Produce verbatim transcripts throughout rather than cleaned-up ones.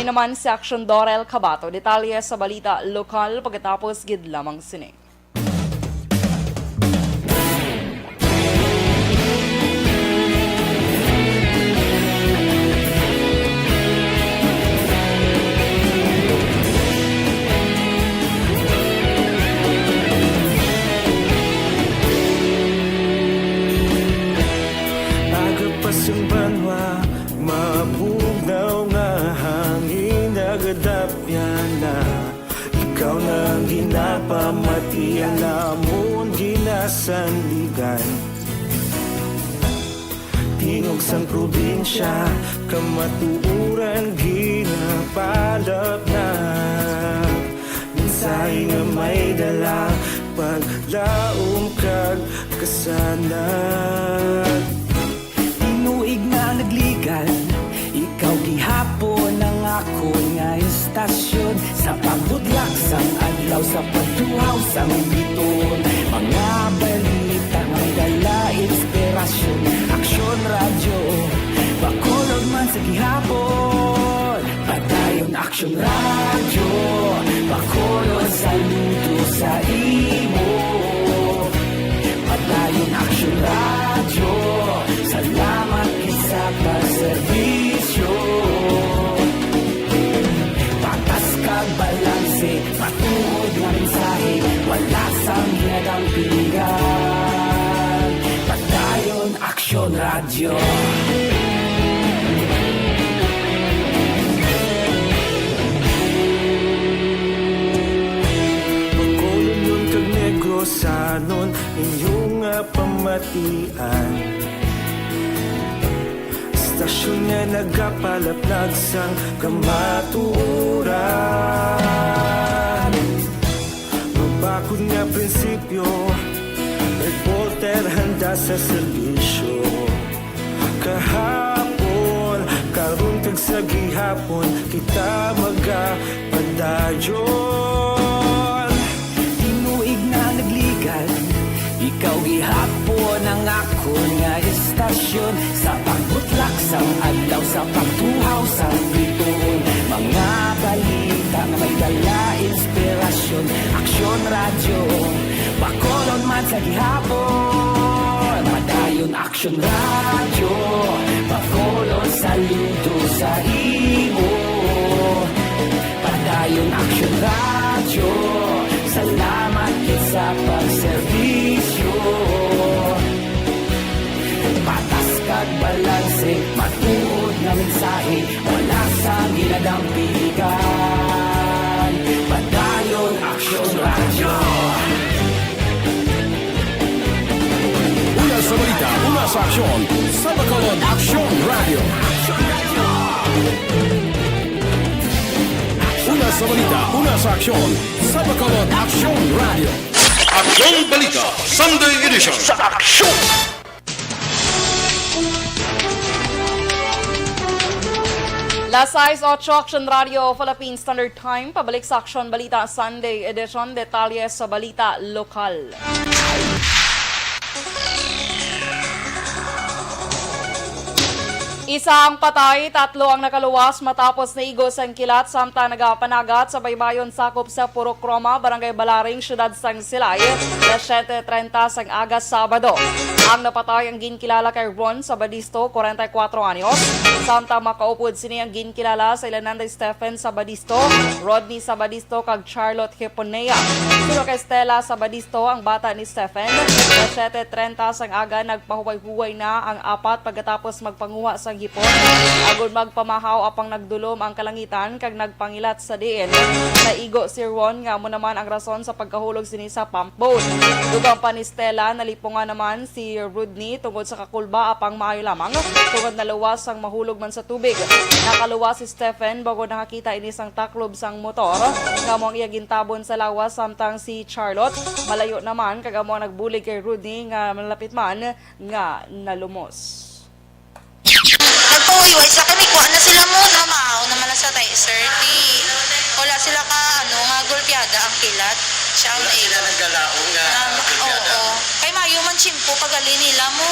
Naman si Action Dorel Cabato. Detalye sa balita lokal pagkatapos gid lamang sini. Aga pa sang banwa, mabugnaw nga hangin nagadapyan na. Ikaw na ang ginapamati, ang amon ginasandigan. Tingog sang probinsya, kamatuoran ginapalapnap. Mensahe nga may dala, paglaom kag kasanag. Tinuig na nagligan, ikaw gihapon ang akon nga istasyon. Sa pagbutlak sang adlaw, sa pagtuhaw sang bituon, mga balita nga may dala inspirasyon. Aksyon Radyo, Bacolod man sa gihapon. Padayon Aksyon Radyo, Bacolod, saludo sa imo. Padayon Aksyon Radyo, salamat gid sa pagserbisyo. Patas kag balanse, matuod nga mensahe, wala sang ginadampigan. Padayon Aksyon Radyo. Bacolodnon kag Negrosanon, inyo nga pamatian. Istasyon nga nagapalaplag sang kamatuoran. Mabakod nga prinsipyo, reporter handa sa serbisyo. Kahapon, karon kag sa gihapon, kita magapadayon. Tinuig na nagligan, ikaw gihapon ang akon nga istasyon. Sa pagbutlak sang adlaw, sa pagtuhaw sang bituon, mga balita nga may dala inspirasyon. Aksyon Radyo, Bacolod man sa gihapon. Padayon Aksyon Radyo, Bacolod, saludo sa imo. Padayon Aksyon Radyo, salamat gid sa pagserbisyo. Patas kag balanse, matuod nga mensahe, wala sang ginadampigan. Padayon Aksyon Radyo. Una sa balita, una sa aksyon, sa Bacolod Aksyon Radyo. Una sa balita, una sa aksyon, sa Bacolod Aksyon Radyo. Aksyon Balita, Sunday Edition. Sa aksyon! Las sais otso, Aksyon Radyo, Philippine Standard Time. Pabalik sa Aksyon Balita Sunday Edition. Detalye sa balita lokal. Isa ang patay, tatlo ang nakaluwas matapos naigo sang kilat samtang nagapanagat sa baybayon sakop sa Purok Roma, Barangay Balaring, Siyudad sang Silay, alas siyete treinta sang aga Sabado. Ang napatay ang ginkilala kay Ron Sabadisto, kwarenta y kuwatro anyos, samtang makaupod sini ang ginkilala sa ilanan ni Stephen Sabadisto, Rodney Sabadisto, kag Charlotte Hiponea. Suno kay Stella Sabadisto, ang bata ni Stephen, alas siyete treinta sang aga nagpahuway-huway na ang apat pagkatapos magpanguha sang hipon agod magpamahaw, apang nagdulom ang kalangitan kag nagpangilat sa diin naigo si Ron, nga amo naman ang rason sa pagkahulog sini sa pump boat. Dugang pa ni Stella, nalipungan naman si Rodney tungod sa kakulba, apang maayo lamang tungod naluwas sang mahulog man sa tubig. Nakaluwas si Stephen bangod nakakita ini sang taklob sang motor nga amo ang iya gintabon sa lawas, samtang si Charlotte malayo naman kag amo ang nagbulig kay Rodney nga malapit man nga nalumos. Nagpahuway-huway sila kay may kuha na sila mo, no? Maaw naman na sa tay, sir. Di, wala sila ka, ano, nga gulpiada ang kilat. Siya ang Wala sila nagkalaom nga Ah, gulpiada. Oo. Kay mayo man tiyempo pagali nila mo.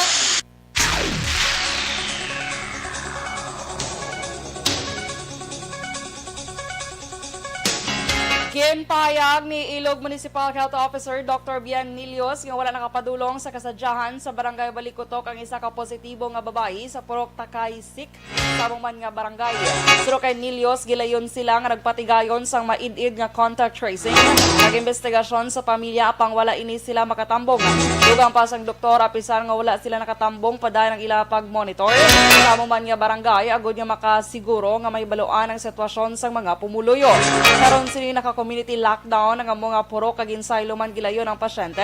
Ginpahayag ni Ilog Municipal Health Officer Doctor Bien Nilios nga wala nakapadulong sa kasadyahan sa Barangay Balikutok ang isa ka positibo nga babayi sa Purok Takay Sik sa amo man nga barangay. Suno kay Nilios, gilayon sila nga nagpatigayon sang maid-id nga contact tracing kag investigasyon sa pamilya, apang wala ini sila makatambong. Dugang pa sang doktor, apisar nga wala sila nakatambong, padayon ang ila pag-monitor sa amo man nga barangay agud nga makasiguro nga mahibaluan ang sitwasyon sang mga pumuluyo. Karon sini naka-community lockdown ang amo nga purok kag ensaylo man gilayon ang pasyente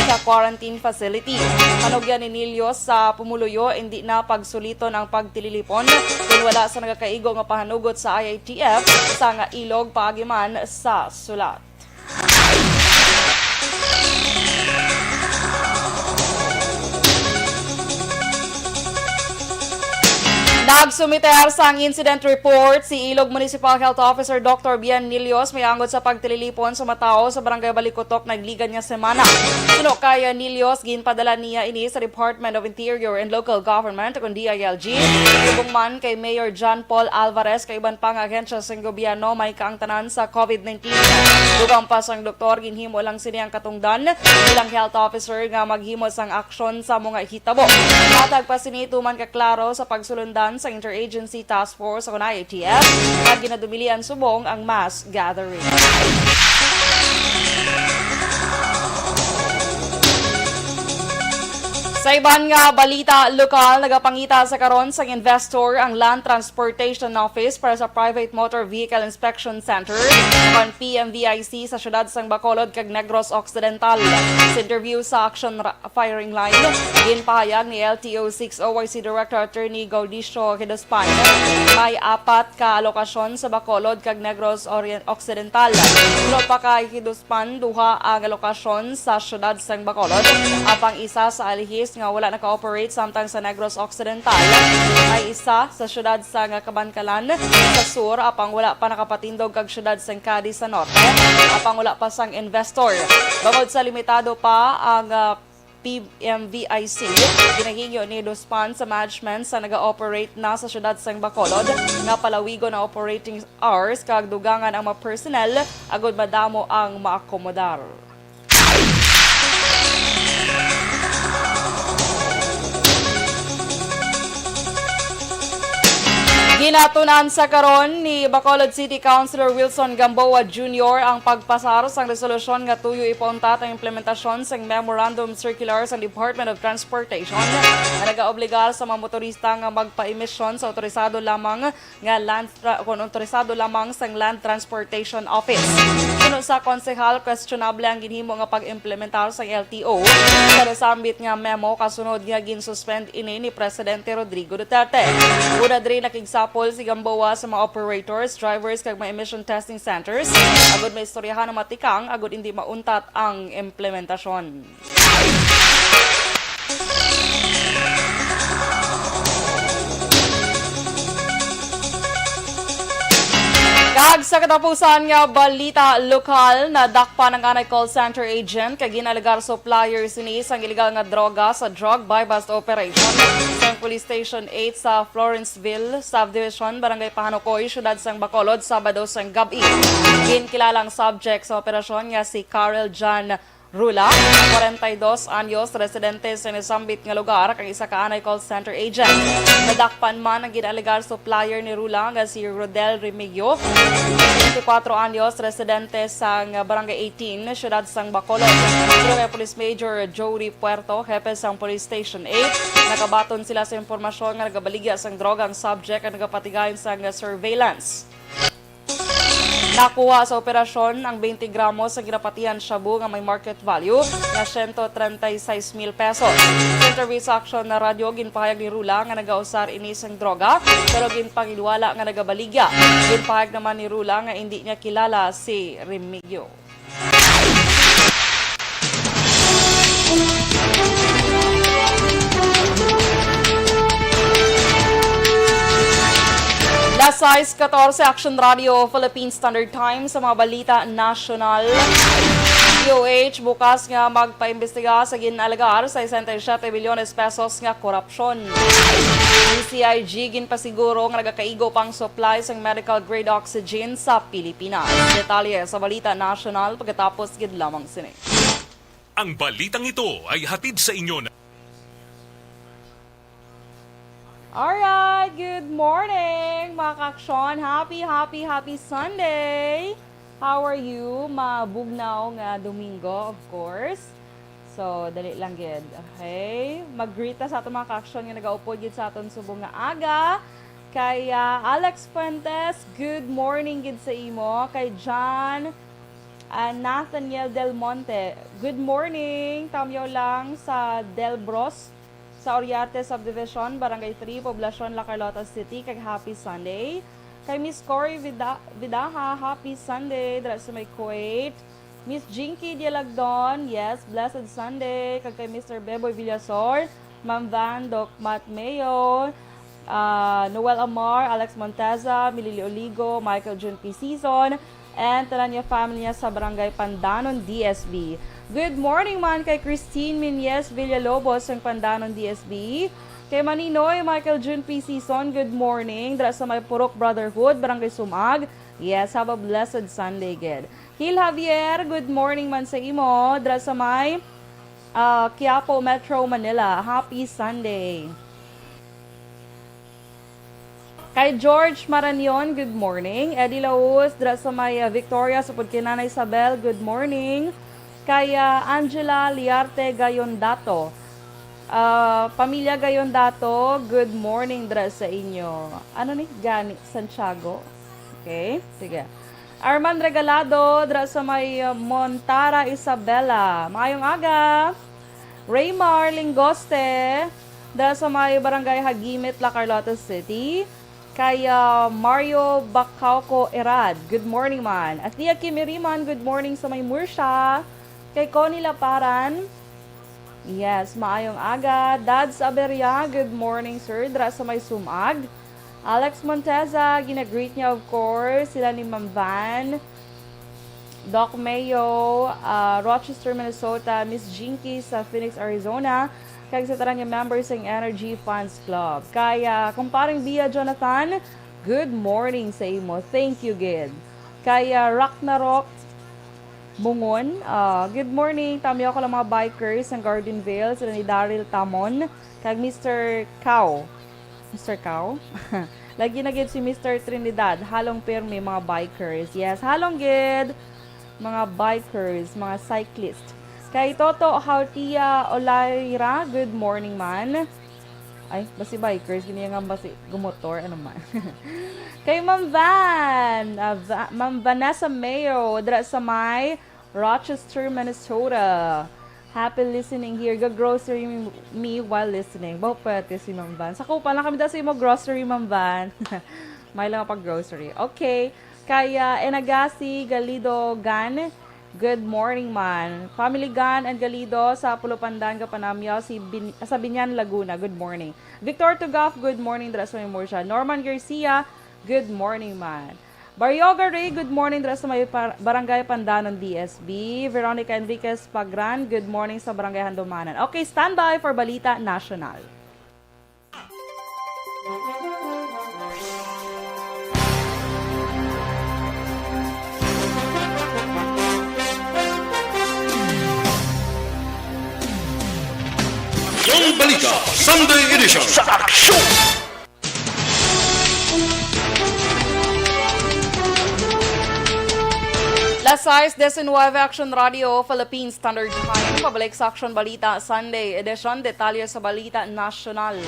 sa quarantine facility. Panugyan ni Nilios sa pumuluyo, indi na pagsuliton ang pagtililipon kon wala sa nagakaigo nga pahanugot sa I A T F sa nga Ilog paagi man sa sulat. Nagsumiter sang incident report si Ilog Municipal Health Officer Doctor Bien Nilios may angod sa pagtililipon sa matawo sa Barangay Balikutok nagligad nga semana. Suno kay Nilios, ginpadala niya ini sa Department of Interior and Local Government, kun D I L G, subong man kay Mayor John Paul Alvarez kag iban pa nga ahensya sang gobyerno may kaangtanan sa COVID nineteen. Dugang pa sang doktor, ginhimo lang sini ang katungdan bilang health officer nga maghimo sang aksyon sa mga hitabo. Matag pa sini, tuman ka klaro sa pagsulundan sa Interagency Task Force o I A T F, nga ginadumilian subong ang mass gathering. Sa iban nga balita lokal, nagapangita sa karon sang investor ang Land Transportation Office para sa Private Motor Vehicle Inspection Center, kon P M V I C, sa siyudad sang Bacolod kag Negros Occidental. Sa interview sa Action Ra-, Firing Line, ginpahayag ni L T O six O Y C Director Attorney Gaudicio Hidospan, may apat ka lokasyon sa Bacolod kag Negros Orien-, Occidental. Suno pa kay Hidospan, duha ang lokasyon sa siyudad sang Bacolod, apang isa sa Alihis nga wala naka-operate, samtang sa Negros Occidental may isa sa siyudad sang Kabankalan sa sur, apang wala pa nakapatindog kag siyudad sang Cadiz sa norte, apang wala pa sang investor. Bangod sa limitado pa ang, ah, P M V I C, ginahingyo ni Hidospan sa management sa naga-operate na sa siyudad sang Bacolod nga palawigon ang operating hours kag dugangan ang mga personnel agud madamo ang maakomodar. Ginatun-an sa karon ni Bacolod City Councilor Wilson Gamboa Junior ang pagpasar sang resolusyon nga tuyo ipauntat ang implementasyon sang Memorandum Circular sang Department of Transportation nga nagaobligar sa mga motorista nga magpa-emisyon sa otorisado lamang nga land tra-, kon otorisado lamang sang Land Transportation Office. Suno sa konsehal, questionable ang ginhimo nga pag-implementar sang L T O sa nasambit nga memo, kasunod nga ginsuspend ini ni Presidente Rodrigo Duterte. Una diri, nakigsapol si Gamboa sa mga operators, drivers, kag mga emission testing centers agud maistoryahan ang matikang agud indi mauntat ang implementasyon. Kag sa katapusan nga balita lokal, nadakpan ang anay call center agent kag gin-alegar supplier sini sang illegal nga droga sa drug buy-bust operation sang Police Station eight sa Florenceville Subdivision, Barangay Pahanukoy, Siyudad sang Bacolod, Sabado sang gab-i. Ginkilala ang subject sa operasyon nga si Carl John Rula, kwarenta y dos anyos, residente sa nasambit nga lugar, kag isa ka anay call center agent. Nadakpan man ang gin-alegar supplier ni Rula nga si Rodel Remigio, twenty-four anyos, residente sa Barangay eighteen, Siyudad sang Bacolod. Suno kay Police Major Jory Puerto, hepe sang Police Station eight, nakabaton sila sa impormasyon nga nagabaligya sang droga ang subject nga nagapatigayon sang surveillance. Nakuha sa operasyon ang twenty gramo sa ginapatihan shabu nga may market value nga siyento treinta y seis mil pesos. Sa interview sa Aksyon na Radyo, ginpahayag ni Rula nga nagausar ini sing droga, pero ginpanginwala nga nagabaligya. Ginpahayag naman ni Rula nga indi niya kilala si Remigio. Alas sais katorse, Action Radio, Philippine Standard Time, sa mga balita nasyonal. D O H bukas nga magpaimbestiga sa ginalagar sa sesenta y siyete bilyones pesos nga korupsyon. Ang C I G ginpasiguro nga nagakaigo pang supply sang medical grade oxygen sa Pilipinas. Detalye sa balita nasyonal pagkatapos gid lamang sini. Ang balitang ito ay hatid sa inyo ng Alright, good morning, mga kaaksyon. Happy, happy, happy Sunday. How are you? Mabugnaw nga Domingo, of course. So, dali lang gid. Okay? Mag-greet ta sa aton mga kaaksyon nga nagaupod gid sa aton subong nga aga. Kay, ah, Alex Fuentes, good morning gid sa imo. Kay John, ah, Nathaniel Del Monte, good morning. Tamyaw lang sa Delbros, sa Oriarte Subdivision, Barangay three, Poblacion, La Carlota City, kag happy Sunday. Kay Miss Cory Vida-, Vidaha, happy Sunday dira sa may Kuwait. Miss Jinky Dialagdon, yes, blessed Sunday. Kag kay Mister Beboy Villasor, Ma'am Van, Doc Matt Mayo, ah, Noel Amar, Alex Monteza, Milili Oligo, Michael Jun P. Season, and tanan niya family niya sa Barangay Pandanon, D S B. Good morning man kay Christine Minyes Villalobos sang Pandanon, D S B. Kay Maninoy Michael Jun P. Season, good morning. Dira sa may Purok Brotherhood, Barangay Sumag. Yes, have a blessed Sunday, gid. Hil Javier, good morning man sa imo. Dira sa may, ah, Quiapo, Metro Manila. Happy Sunday. Kay George Maranion, good morning. Eddie Laus, dira sa may, ah, Victoria, supod kay Nanay Isabel, good morning. Kay, ah, Angela Liarte Gayondato, ah, pamilya Gayondato, good morning dira sa inyo. Ano ni? Gani, Santiago? Okay, sige. Arman Regalado, dira sa may, uh, Montara, Isabela. Maayong aga. Raymar Lingoste, dira sa may Barangay Hagimit, La Carlota City. Kay, uh, Mario Bacauco Erad, good morning man. Athea Kim Iriman, good morning sa may Murcia. Kay Connie Laparan, yes, maayong aga. Dads Aberia, good morning, sir. Dira sa may Sumag. Alex Monteza, ginagreet niya, of course, sila ni Ma'am Van, Doc Mayo, ah, Rochester, Minnesota, Miss Jinky sa Phoenix, Arizona, kag sa tanan nga members sang Energy Fans Club. Kay, ah, kumpareng Bia Jonathan, good morning sa imo. Thank you, gid. Kay, ah, Ragnarok Mungon, ah, good morning. Tamyaw ko lang mga bikers sang Garden Vale, sila ni Daryl Tamon, kag Mister Cow. Mister Cow? Lagi na gid si Mister Trinidad. Halong pirmi, mga bikers. Yes, halong gid, mga bikers, mga cyclist. Kay Toto Hautia Olayra, good morning man. Ay, basi bikers, gini nga basi gumotor, ano man. Kay Ma'am Van, ah, Va-, Ma'am Vanessa Mayo, dira sa may Rochester, Minnesota. Happy listening here. Ga-grocery me, me while listening. Ba, pwede si Ma'am Van. Sa Kupa lang kami daw sa imo grocery, Ma'am Van. May lang pag grocery. Okay. Kaya Enagasi Galido Gan, good morning man. Family Gan and Galido sa Pulupandan, Kapanamyaw, si Bin-, sa Binyan, Laguna. Good morning. Victor Tugaf, good morning, dira sa may Murcia. Norman Garcia, good morning man. Baryoga Ray, good morning, dira sa may par-, Barangay Pandanon, D S B. Veronica Enriquez Pagran, good morning sa Barangay Handumanan. Okay, standby for Balita National. Yung Balita Sunday Edition. Sa aksyon! Las sais diecinuebe, Action Radio, Philippine Standard Time. Pabalik sa Action Balita Sunday Edition. Detalye sa balita nasyonal.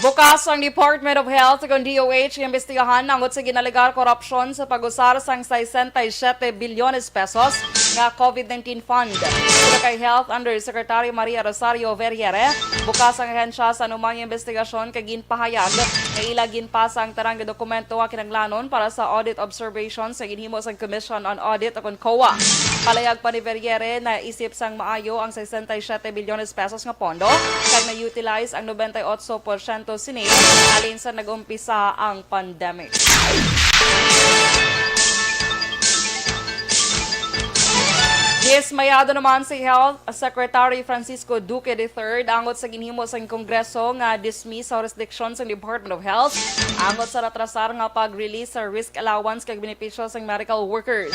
Bukas ang Department of Health kon D O H nga imbestigahan angot sa ginalegar korupsyon sa pag-usar sang sesenta y siete bilyones pesos nga COVID nineteen fund. Suno kay Health Undersecretary Maria Rosario Vergeire, bukas ang ahensya sa anumang imbestigasyon kag ginpahayag nga ila ginpasa ang tanan nga dokumento nga kinahanglanon para sa audit observation sa ginhimo sang Commission on Audit o kon COA. Palayag pa ni Vergeire, naisip sang maayo ang sesenta y siete bilyones pesos nga pondo kag na-utilize ang nobenta y otso porsyento sini halin sa nag-umpisa ang pandemic. Dismayado naman si Health Secretary Francisco Duque the third angot sa ginhimo sang Kongreso nga dismiss sa jurisdiction sang Department of Health angot sa natrasar nga pag-release sa risk allowance kag benepisyo sang medical workers.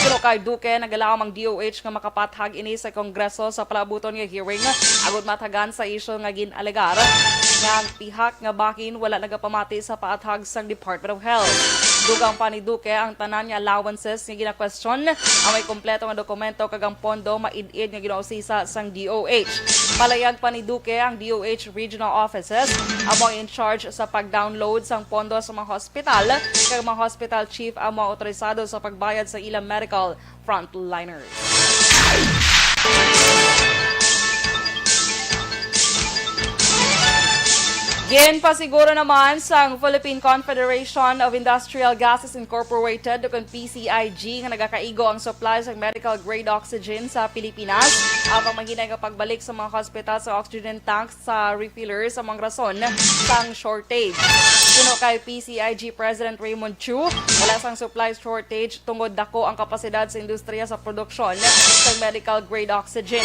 Suno kay Duque, nagalaom ang D O H nga makapathag ini sa Kongreso sa palaabuton nga hearing agud mathagan sa isyu nga gin-alegar nga ang pihak nga bahin wala nagapamati sa paathag sang Department of Health. Dugang pa ni Duque, ang tanan nga allowances nga ginakwestiyon ang may kompleto nga dokumento kag ang pondo maid-id nga ginausisa sang D O H. Palayag pa ni Duque, ang D O H regional offices amo ang in charge sa pag-download sang pondo sa mga hospital, kag mga hospital chief amo ang otorisado sa pagbayad sa ilang medical frontliners. Ginpasiguro naman sang Philippine Confederation of Industrial Gases Incorporated, o kon P C I G, nga nagakaigo ang supply sang medical grade oxygen sa Pilipinas, apan mahinay nga pagbalik sa mga hospital sa oxygen tanks sa refillers amo ang rason sang shortage. Suno kay P C I G President Raymond Chu, wala sang supply shortage tungod dako ang kapasidad sa industriya sa produksyon sa medical grade oxygen.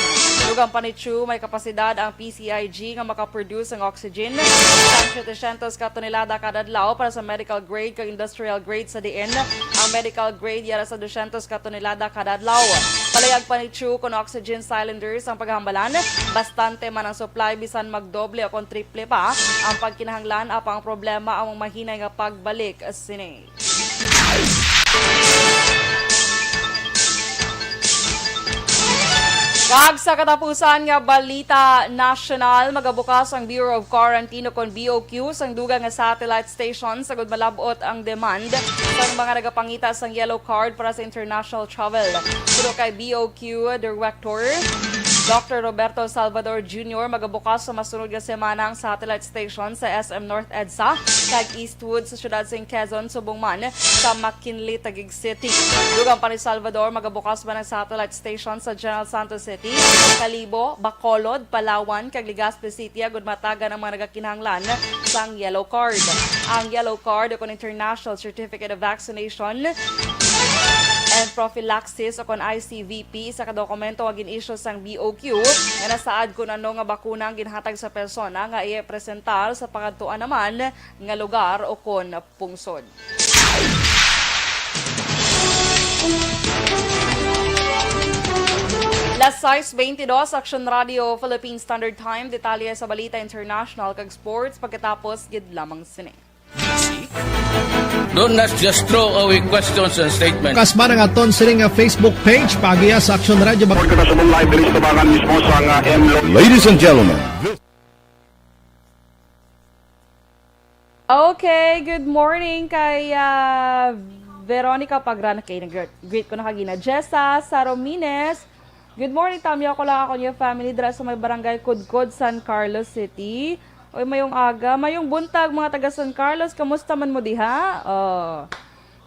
Dugang pa ni Chu, may kapasidad ang P C I G nga makaproduce sang oxygen sang setecientos ka tonelada kada adlaw para sa medical grade kag industrial grade, sa diin ang medical grade yara sa dosyentos ka tonelada kada adlaw. Palayag pa ni Chu, kon oxygen cylinders ang paghambalan, bastante man ang supply bisan magdoble o kon triple pa ang pagkinahanglan, apan ang problema amo ang mahinay nga pagbalik sini. Kag sa katapusan nga balita nasyonal, magabukas ang Bureau of Quarantine o kon B O Q sang dugang nga satellite station sagud malab-ot ang demand sang mga nagapangita sang yellow card para sa international travel. Suno kay B O Q Director Doctor Roberto Salvador Junior, magabukas sa masunod nga semana ang satellite station sa S M North EDSA kag Eastwood sa siyudad sa Quezon, subong man sa McKinley, Taguig City. Dugang pa ni Salvador, magabukas man ang satellite station sa General Santos City, Kalibo, Bacolod, Palawan, kag Legazpi City agud matagan ang mga nagakinahanglan sang yellow card. Ang yellow card o kon International Certificate of Vaccination and Prophylaxis o kon I C V P, isa ka dokumento nga gin-issue sang B O Q nga nasaad kon ano nga bakuna ang ginhatag sa persona nga iya presentar sa pangadtuan naman nga lugar o kon pungsod. Las sais beintidos, Aksyon Radio Philippine Standard Time. Detalye sa balita international kag sports pagkatapos gid lamang sini. Don't just throw away questions and statements. Bukas man ang aton sini nga Facebook page, paagiha sa Aksyon Radio. Report kita subong live diri sa tubangan mismo sa nga M Lo- Ladies and gentlemen, this Okay, good morning kay, ah, Veronica Pagran. Okay, nag-greet ko na kagina. Jessa Saromines. Good morning, Tamyo. Ako lang ako niya family dira sa may barangay Kudkod, San Carlos City. Oy, mayong aga, mayong buntag, mga taga San Carlos. Kamusta man mo diha? Oh.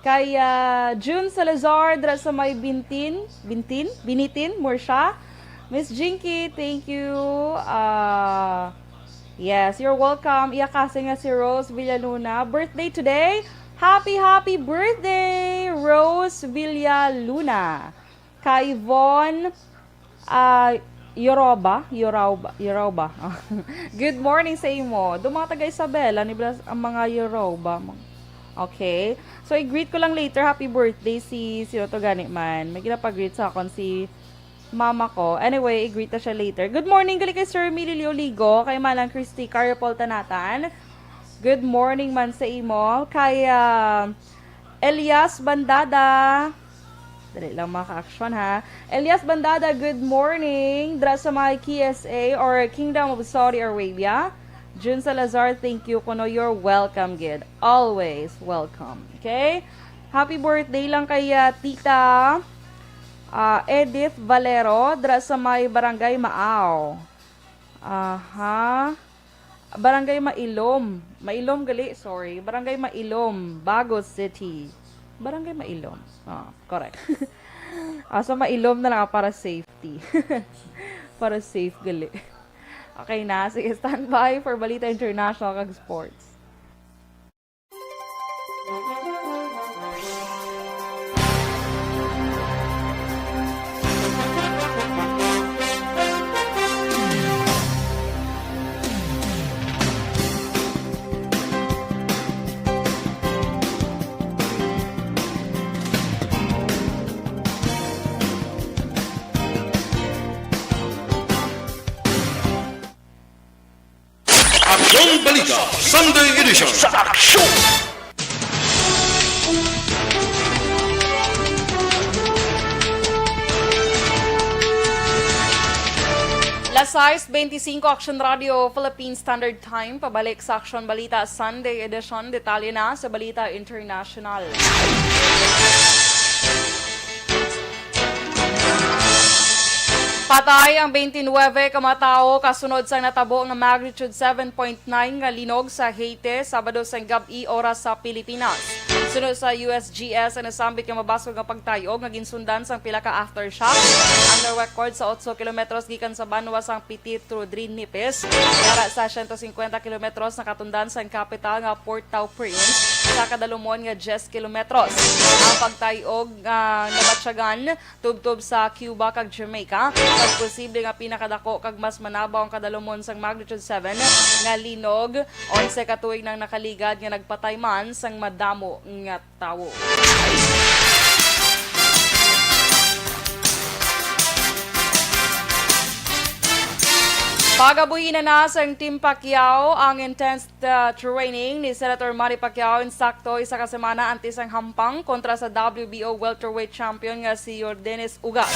Kay, ah, June Salazar, dira sa may Bintin, Bintin, Binitin, Murcia. Miss Jinky, thank you. Ah, yes, you're welcome. Iya kasi nga si Rose Villaluna, birthday today. Happy, happy birthday, Rose Villaluna. Kay Yvonne, ah, Yoroba, Yorauba, Yorauba. Good morning sa imo. Do mga taga Isabela, ni Blas, ang mga Yorauba. Okay. So, i-greet ko lang later. Happy birthday si, sino to gani man. May ginapag-greet sa akon si mama ko. Anyway, i-greet na siya later. Good morning, gali kay Sir Mililio Ligo, kay Manang Christy Carpol Tanatan. Good morning man sa imo. Kay, ah, Elias Bandada. Dali lang, mga ka-action, ha. Elias Bandada, good morning. Dra sa mga K S A or Kingdom of Saudi Arabia. Jun Salazar, thank you kuno. You're welcome, gid. Always welcome. Okay? Happy birthday lang kay, ah, Tita, ah, Edith Valero, dra sa may Barangay Maaw. Aha. Barangay Mailom. Mailom gali, sorry. Barangay Mailom, Bago City. Barangay Mailom. Ah, correct. Ah, so Mailom na lang, ah, para safety. Para safe gali. Okay na. Sige, standby for Balita International kag Sports. Aksyon Balita Sunday Edition. Sa Aksyon! Las sais beintisinko, Aksyon Radio Philippine Standard Time. Pabalik sa Aksyon Balita Sunday Edition. Detalye na sa Balita International. Patay ang twenty-nine ka mga tawo kasunod sang natabo nga magnitude seven point nine nga linog sa Haiti, Sabado sang gab-i, oras sa Pilipinas. Sunod sa U S G S, ang nasambit nga mabasol nga pagtayog nga ginsundan sang pila ka aftershocks ang na-record sa otso kilometros gikan sa banwa sang Petit Rodriguez, yara sa siyento singkwenta kilometros nakatundan sang kapital nga Port-au-Prince, sa kadalumon nga diyes kilometros. Ang pagtayog nga nabatyagan tubtob sa Cuba kag Jamaica, kag posible nga pinakadako kag mas manabaw ang kadalumon sang magnitude seven nga linog, onse ka tuig nang nakaligad, nga nagpatay man sang madamo nga tawo. Pagabuhina na sang Team Pacquiao ang intense, uh, training ni Senator Manny Pacquiao, insakto isa ka semana antes ang hampang kontra sa W B O welterweight champion nga si Yordenis Ugas.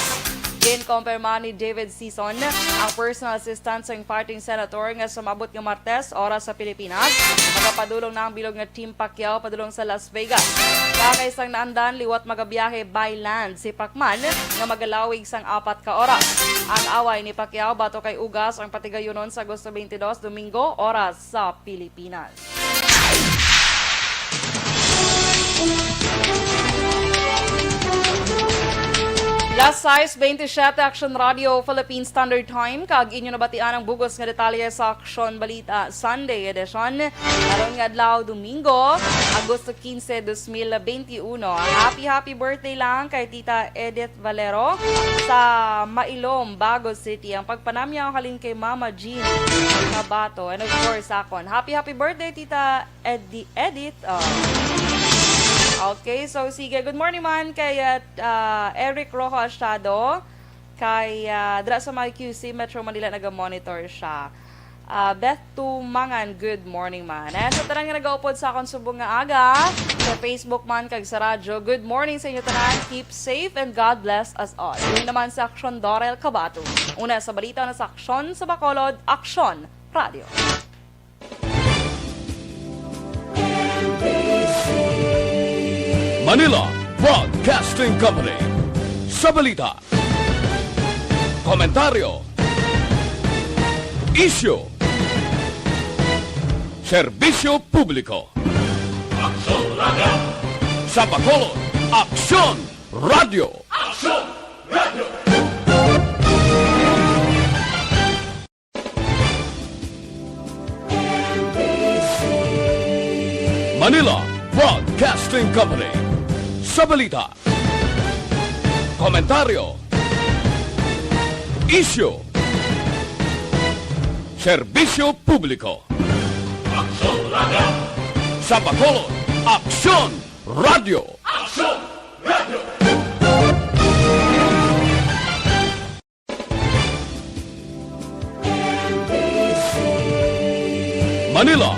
Ginkompirma ni David Sison, ang personal assistant sang fighting senator, nga sumabot nga Martes, oras sa Pilipinas, magapadulong na ang bilog nga Team Pacquiao padulong sa Las Vegas. Sa kaisang naandan, liwat magabiyahe by land si Pacman nga magalawig sang apat ka oras. Ang away ni Pacquiao batok kay Ugas ang patigayunon sa Agosto twenty-two, Domingo, oras sa Pilipinas. Las sais beintisyete, Aksyon Radio Philippine Standard Time, kag inyo nabatian ang bug-os nga detalye sa Aksyon Balita Sunday Edition. Karon nga adlaw, Domingo, Agosto quince, dos mil veintiuno. Happy, happy birthday lang kay Tita Edith Valero sa Mailom, Bago City. Ang pagpanamyaw halin kay Mama Jean Cabato. And of course, akon. Happy, happy birthday, Tita Edi-, Edith. Oh. Okay, so sige. Good morning man kay, uh, uh, Eric Rojo Astiado. Kay, uh, dira sa may Q C Metro Manila, naga-monitor siya. Ah, Beth Tumangan, good morning man. And sa tanan nga nagaupod sa akon subong nga aga, sa Facebook man kag sa radyo, good morning sa inyo tanan. Keep safe and God bless us all. Ini naman sa Aksyon, Dorel Cabato. Una sa balita na sa Aksyon sa Bacolod, Aksyon Radio. Manila Broadcasting Company. Sa balita, komentaryo, isyu, serbisyo publiko. Aksyon Radio. Sa Bacolod, Aksyon Radio. Aksyon Radio. Manila Broadcasting Company. Sa balita, komentaryo, isyu, serbisyo publiko. Aksyon Radio. Sa Bacolod, Aksyon Radio. Aksyon Radio. Manila